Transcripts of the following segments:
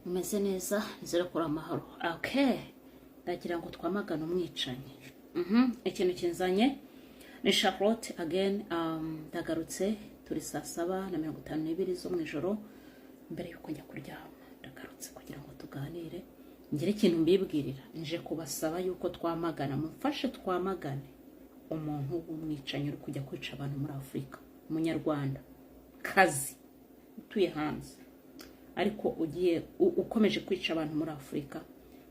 Mumeze neza? Nizere ko uri amahoro. Okay, ndagira ngo twamagane umwicanyi. Ikintu kinzanye ni Charlotte again. Ndagarutse, turi saa 7:52 zo mu ijoro, mbere y'uko njya kuryama. Ndagarutse kugira ngo tuganire, ngire ikintu mbibwirira. Nje kubasaba yuko twamagana, mumfashe twamagane umuntu w'umwicanyi uri kujya kwica abantu muri Afurika, Umunyarwanda kazi utuye hanze, ariko ugiye ukomeje kwica abantu muri Afurika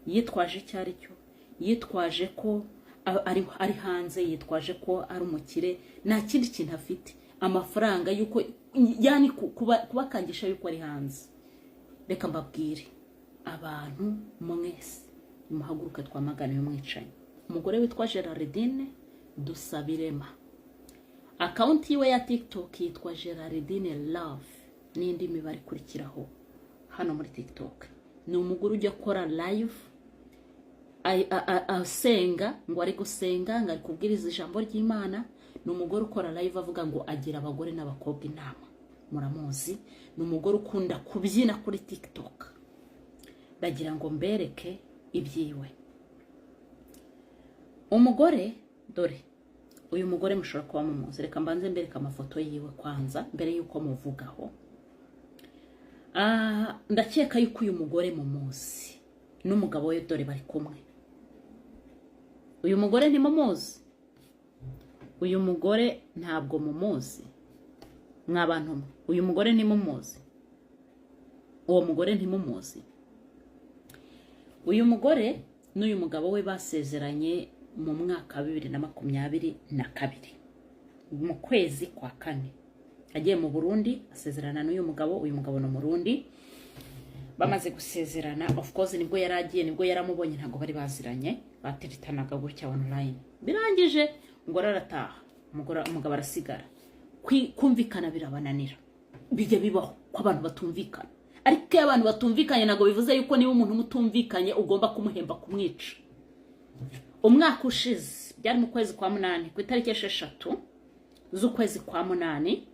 yitwaje icyo ari cyo, yitwaje ko ari hanze, yitwaje ko ari umukire, nta kindi kintu afite, amafaranga yuko yani kubakangisha yuko ari hanze. Reka mbabwire, abantu mwese nimuhaguruke twamagane uyu mwicanyi. Umugore witwa Gerardine Dusabirema, account yiwe ya TikTok yitwa Gerardine Love n'indi mibare ikurikiraho hano muri TikTok. Ni umugore ujya akora live asenga, ngo ari gusenga, ngo ari kubwiriza ijambo ry'Imana. Ni umugore ukora live avuga ngo agira abagore n'abakobwa inama, muramuzi. Ni umugore ukunda kubyina kuri TikTok. Ndagira ngo mbereke ibyiwe. Umugore, dore uyu mugore, mushobora kuba mumuzi. Reka mbanze mbereke amafoto yiwe kwanza mbere y'uko muvugaho. Ndakeka yuko uyu mugore mumuzi n'umugabo we, dore bari kumwe. Uyu mugore ntimumuzi? Uyu mugore ntabwo mumuzi, mwa bantu mwe? Uyu mugore ntimumuzi? Uwo mugore ntimumuzi? Uyu mugore n'uyu mugabo we basezeranye mu mwaka wa 2022, mu kwezi kwa kane. Agiye mu Burundi asezerana n'uyu mugabo. Uyu mugabo ni Umurundi. Bamaze gusezerana, of course nibwo yari agiye, nibwo yaramubonye, ntabwo bari baziranye, bateretanaga gutya online. Birangije umugore arataha, umugabo arasigara. Kumvikana birabananira. Bijya bibaho ko abantu batumvikana, ariko iyo abantu batumvikanye ntabwo bivuze yuko niba umuntu mutumvikanye ugomba kumuhemba kumwica. Umwaka ushize, byari mu kwezi kwa munani, ku itariki 6 z'ukwezi kwa munani,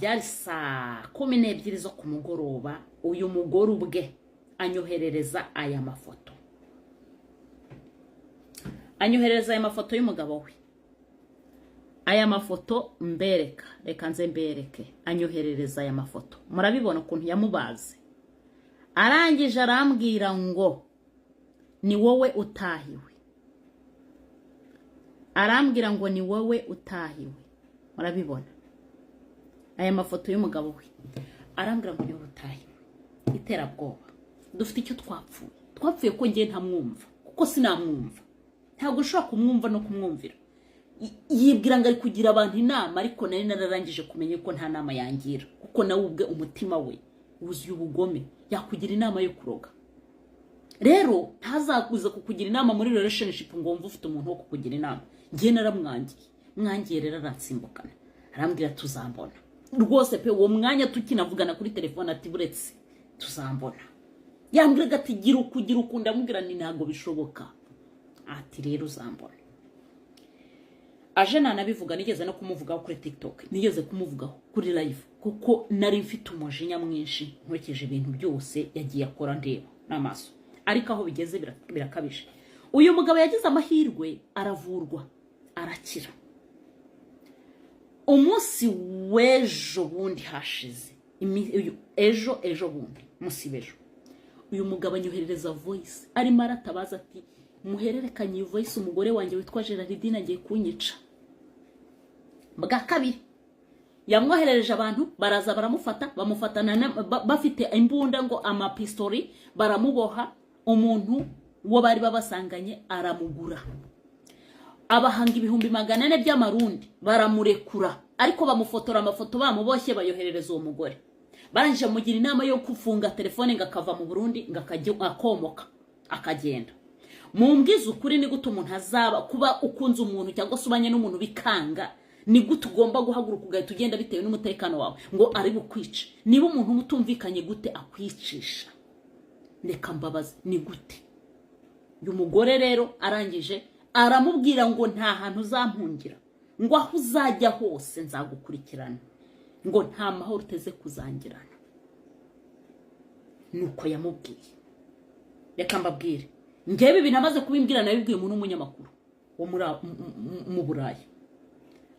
byari saa 12 zo ku mugoroba, uyu mugore ubwe anyoherereza aya mafoto, anyoherereza aya mafoto y'umugabo we. Aya mafoto mbereka, reka nze mbereke. Anyoherereza aya mafoto, murabibona ukuntu yamubaze. Arangije arambwira ngo ni wowe utahiwe, arambwira ngo ni wowe utahiwe. Murabibona aya mafoto y'umugabo we, arambwira ngo ni wowe utahiwe. Iterabwoba. Dufite icyo twapfuye, twapfuye ko ngiye ntamwumva, kuko sinamwumva, ntabwo ushobora kumwumva no kumwumvira. Yibwira ngo ari kugira abantu inama, ariko nari nararangije kumenya ko nta nama yangira, kuko nawe ubwe umutima we wuzuye ubugome. Yakugira inama yo kuroga. Rero ntazakuza kukugira inama muri relationship ngo wumve ufite umuntu wo kukugira inama. Ngiye naramwangiye, mwangiye rero aransimbukana, arambwira tuzambona rwose pe. Uwo mwanya tukinavugana kuri telefone ati buretse tuzambona. Yambwiraga ati gira uku, gira uku. Ndamubwira ni ntabwo bishoboka. Ati rero uzambona. Aje nanabivuga, nigeze no kumuvugaho kuri TikTok, nigeze kumuvugaho kuri live, kuko nari mfite umujinya mwinshi nkurikije ibintu byose yagiye akora ndeba n'amaso. Ariko aho bigeze birakabije. Uyu mugabo yagize amahirwe aravurwa, arakira. Umunsi w'ejo bundi hashize ejo, ejo bundi, munsi w'ejo, uyu mugabo anyoherereza voice arimo aratabaza ati muhererekanye iyi voice, umugore wanjye witwa Gerardine agiye kunyica. Bwa kabiri yamwoherereje abantu baraza baramufata, bamufatana bafite imbunda ngo amapistori, baramuboha. Umuntu uwo bari babasanganye aramugura, abahanga 400,000 by'Amarundi, baramurekura. Ariko bamufotora amafoto bamuboshye, bayoherereza uwo mugore. Barangije bamugira inama yo gufunga telefone, ngo akava mu Burundi, ngo akajya akomoka akagenda. Mumbwize ukuri, ni gute umuntu azaba kuba ukunze umuntu cyangwa se ubanye n'umuntu bikanga, ni gute ugomba guhaguruka ugahita ugenda bitewe n'umutekano wawe ngo ari bukwice? Niba umuntu mutumvikanye, gute akwicisha? Reka mbabaze, ni gute? Uyu mugore rero arangije aramubwira ngo nta hantu uzampungira, ngo aho uzajya hose nzagukurikirana, ngo nta mahoro uteze kuzangirana. Nuko yamubwiye. Reka mbabwire, ngewe ibintu amaze kubimbwira, nabibwiye umuntu w'umunyamakuru wo mu Burayi.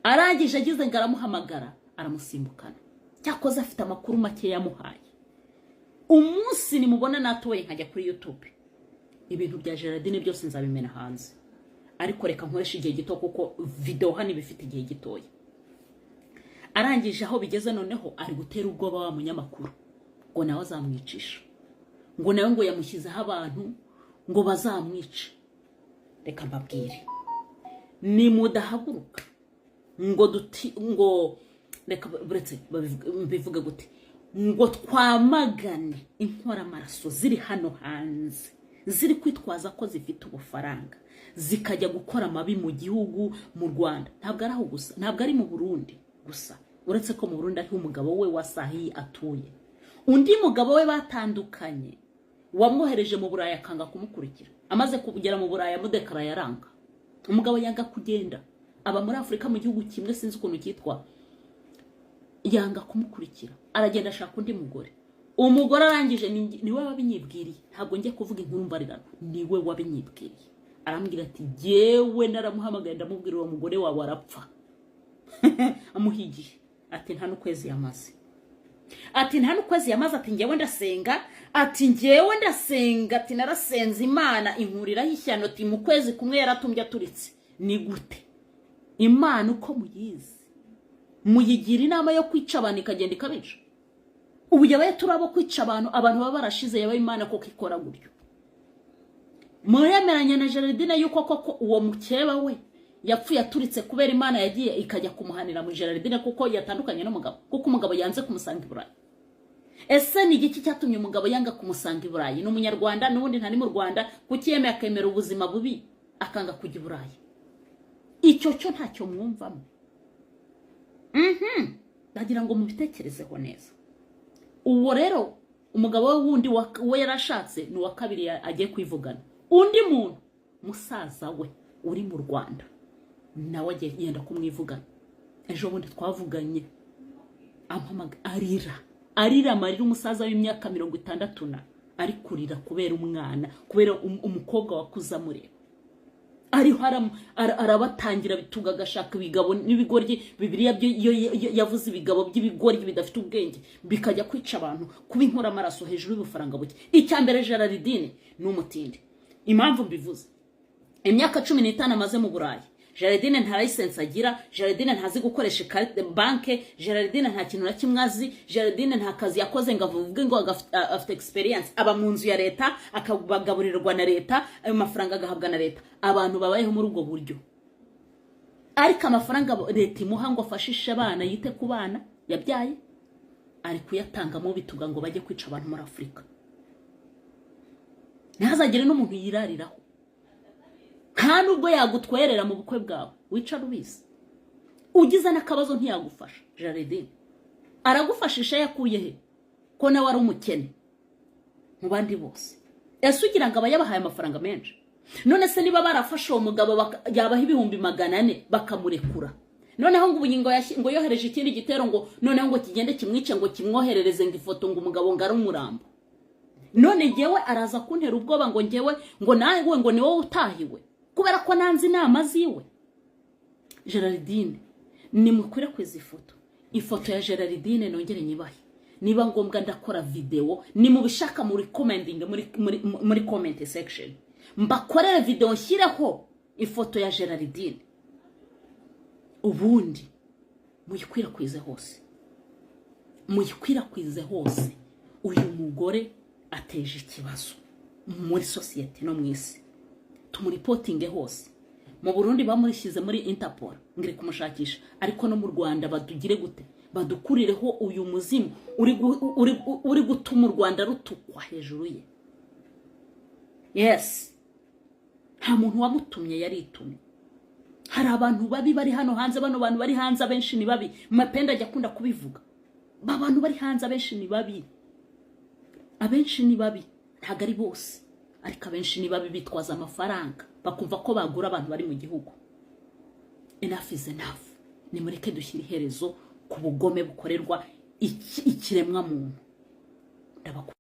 Arangije agize ngo aramuhamagara, aramusimbukana. Cyakoze afite amakuru make yamuhaye. Umunsi nimubona natoye nkajya kuri YouTube, ibintu bya Gerardine byose nzabimena hanze. Ariko reka nkoreshe igihe gito, kuko video hano iba ifite igihe gitoya. Arangije aho bigeze noneho, ari gutera ubwoba wa munyamakuru ngo nawe azamwicisha, ngo nawe ngo yamushyizeho abantu ngo bazamwice. Reka mbabwire, nimudahaguruka ngo duti ngo reka buretse mbivuge gute, ngo twamagane inkoramaraso ziri hano hanze, ziri kwitwaza ko zifite ubufaranga, zikajya gukora amabi mu gihugu, mu Rwanda. Ntabwo ari aho gusa, ntabwo ari mu Burundi gusa, uretse ko mu Burundi ariho umugabo we wa Sahiyi atuye. Undi mugabo we batandukanye wamwohereje mu Burayi akanga kumukurikira, amaze kugera mu Burayi amudekaraye aranga. Umugabo yanga kugenda, aba muri Afurika mu gihugu kimwe, sinzi ukuntu cyitwa, yanga kumukurikira, aragenda ashaka undi mugore. Umugore arangije, niwe wabinyibwiriye, ntabwo njya kuvuga inkuru mbarirano, niwe wabinyibwiriye. Arambwira ati: "Jyewe naramuhamagaye, ndamubwira, uwo mugore wawe arapfa." Amuha igihe, ati nta n'ukwezi yamaze, ati nta n'ukwezi yamaze. Ati njyewe ndasenga, ati njyewe ndasenga, ati narasenze Imana inkuriraho ishyano, ati mu kwezi kumwe yaratumbye aturitse. Ni gute Imana uko muyizi muyigira inama yo kwica abantu, ikagenda ikabica? Ubu yabaye turi abo kwica abantu, abantu baba barashize, yabaye Imana koko ikora gutyo? Muremeranya na Gerardine yuko koko uwo mukeba we yapfuye aturitse kubera Imana yagiye ikajya kumuhanira mu Gerardine, kuko yatandukanye n'umugabo, kuko umugabo yanze kumusanga i Burayi? Ese ni igiki cyatumye umugabo yanga kumusanga i Burayi? Ni Umunyarwanda n'ubundi, ntari mu Rwanda. Kuki yemeye akemera ubuzima bubi, akanga kujya i Burayi? Icyo cyo ntacyo mwumvamo. Ndagira ngo mubitekerezeho neza. Uwo rero umugabo we wundi we yarashatse ni uwa kabiri agiye kwivugana. Undi muntu, musaza we uri mu Rwanda, nawe agiye yenda kumwivugana. Ejo bundi twavuganye ampamaga arira, arira amarira, umusaza w'imyaka 60 na ari kurira kubera umwana, kubera umukobwa wakuze amureba. Ariho arabatangira bituga, agashaka ibigabo n'ibigoryi. Bibiliya byo iyo yavuze ibigabo by'ibigoryi bidafite ubwenge, bikajya kwica abantu, kuba inkoramaraso hejuru y'ubufaranga buke. Icya mbere, Gerardine ni umutindi. Impamvu mbivuze, imyaka 15 amaze mu Burayi, Gerardine nta license agira, Gerardine ntazi gukoresha ikarita banke, Gerardine nta kintu na kimwe azi, Gerardine nta kazi yakoze ngo avuge ngo afite experience. Aba mu nzu ya leta, akabagaburirwa na leta, ayo mafaranga agahabwa na leta. Abantu babayeho muri ubwo buryo, ariko amafaranga leta imuha ngo afashishe abana, yite ku bana yabyaye, ari kuyatangamo bituga ngo bajye kwica abantu muri Afurika. Ntihazagire n'umuntu yirariraho, nta nubwo yagutwerera mu bukwe bwawe, wicara ubizi. Ugize n'akabazo ntiyagufasha. Gerardine aragufashisha yakuye he, ko nawe ari umukene mu bandi bose? Ese ugira ngo aba yabahaye amafaranga menshi? None se niba barafashe uwo mugabo, yabaha 400,000 bakamurekura, noneho ngo ubu ngo yohereje ikindi gitero, ngo noneho ngo kigende kimwice, ngo kimwoherereze ngo ifoto, ngo umugabo ngo ari umurambo. None ngewe araza kuntera ubwoba ngo ngewe ngo nawe ngo ni wowe utahiwe kubera ko nanze inama ziwe. Gerardine, nimukwirakwiza ifoto ya Gerardine, nongere nyibahe. Niba ngombwa ndakora videwo, ni mubishaka muri commenting, muri comment section, mbakorere videwo nshyireho ifoto ya Gerardine, ubundi muyikwirakwize hose, muyikwirakwize hose. Uyu mugore ateje ikibazo muri sosiyete no mu isi, tumuripotinge hose. Mu Burundi bamushyize muri Interpol ngo iri kumushakisha, ariko no mu Rwanda badugire gute? Badukurireho uyu muzimu uri gutuma u Rwanda rutukwa hejuru ye. Yes, nta muntu wamutumye, yaritumye. Hari abantu babi bari hano hanze. Bano bantu bari hanze abenshi ni babi. Mapenda ajya akunda kubivuga, ba bantu bari hanze abenshi ni babi, abenshi ni babi. Ntabwo ari bose, ariko abenshi ni babi. Bitwaza amafaranga, bakumva ko bagura abantu bari mu gihugu. Enough is enough. Nimureke dushyire iherezo ku bugome bukorerwa ikiremwa muntu. Ndabakunda.